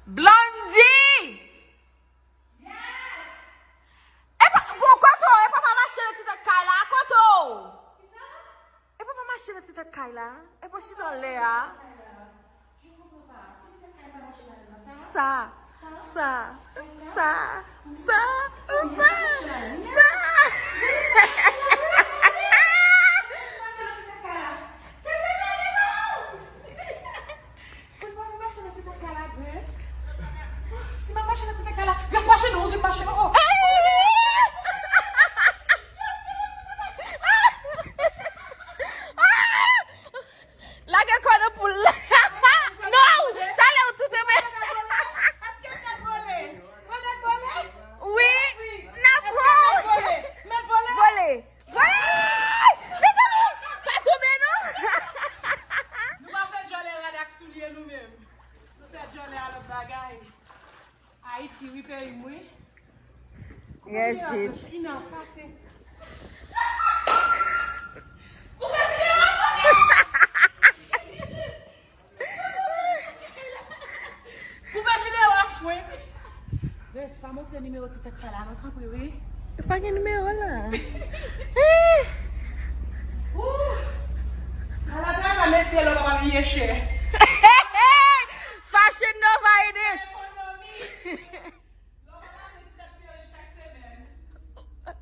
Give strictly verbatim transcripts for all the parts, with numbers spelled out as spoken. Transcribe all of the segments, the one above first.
Blondie! Yes! E pa, bon, kote w? E papa mache nan ti tèt kay la? Kote w? E papa mache nan ti tèt kay la? E pa chita anlè a? Sa, sa, sa, sa, sa, sa, sa. Si m ap mache nan ti tèt kay la, Grace mache non, ou di mache non. Lage kò nan poul la. Non, talè ou tout men. Wi, n ap pran. Vole. Vole. Mezanmi, pa tonbe non. Nou pa fè djòlè rad ak soulye nou menm. Nou fè djòlè a lòt bagay. Ayiti, wi, peyi m, wi. Yes, bitch. Ina, pase. Koupe videyo a fwen. Bes, pa montre nimewo ti tèt la non, tanpri, wi. Pa gen nimewo la. Ooh. Ala travay mesye lò pa bliye chè. Fashion Nova it is.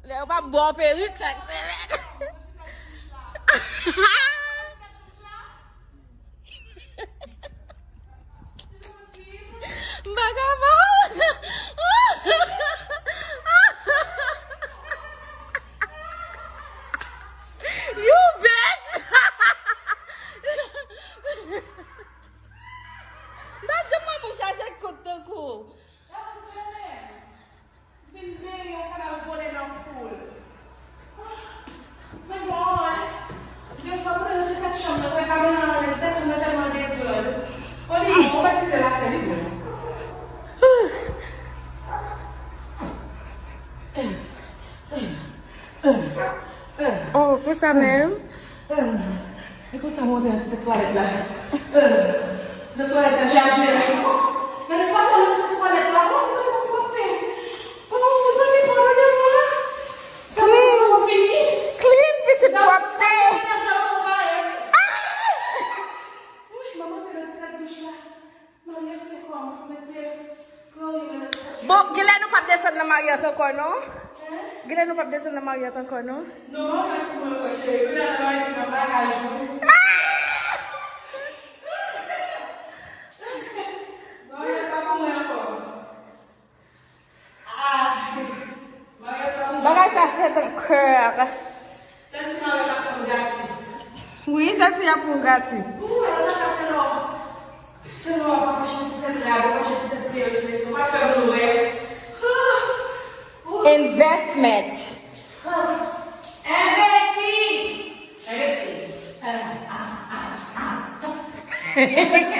Lè yo pa ba w perik chak semèn. M pa ka ba w. You bitch! M pa janm wè moun chaje kont tankou w. Vin peye yon fanal vole nan poul. Men bon, wi. Jis pa konnen nan ti tèt chanm nan, konnen pa mennen anlè, ti tèt chanm nan tèlman dezòd. Oli, bon, ou pa kite l atè li bon. Oh, konsa menm? E konsa mwen te nan ti twalèt la. Ti twalèt la chaje. Nan de fwa nan ti twalèt la, oh, mezanmi, pwòpte. Oh, mezanmi, padone mwen. Clean. Clean, pitit pwòpte. Wi, manman te nan ti douch la. Bon, genlè nou p ap desann nan Marriott ankò non. Genlè nou p ap desann nan Marriott ankò non. Non, mwen pa di mwen ankò, cheri. Wi, nan Marriott, nan bagaj, wi. Bagay pa pou mwen ankò. Bagay sa fè m pè. Sèl si Marriott ap pran m gratis. Wi, sèl si y ap pran w gratis. Ou wè, ou ta ka se lò. Se lò w ap mache ti tèt la, w ap mache ti tèt pye, ti mesye, w pa fè moun wè. Investment. Envesti. Envesti. Envesti.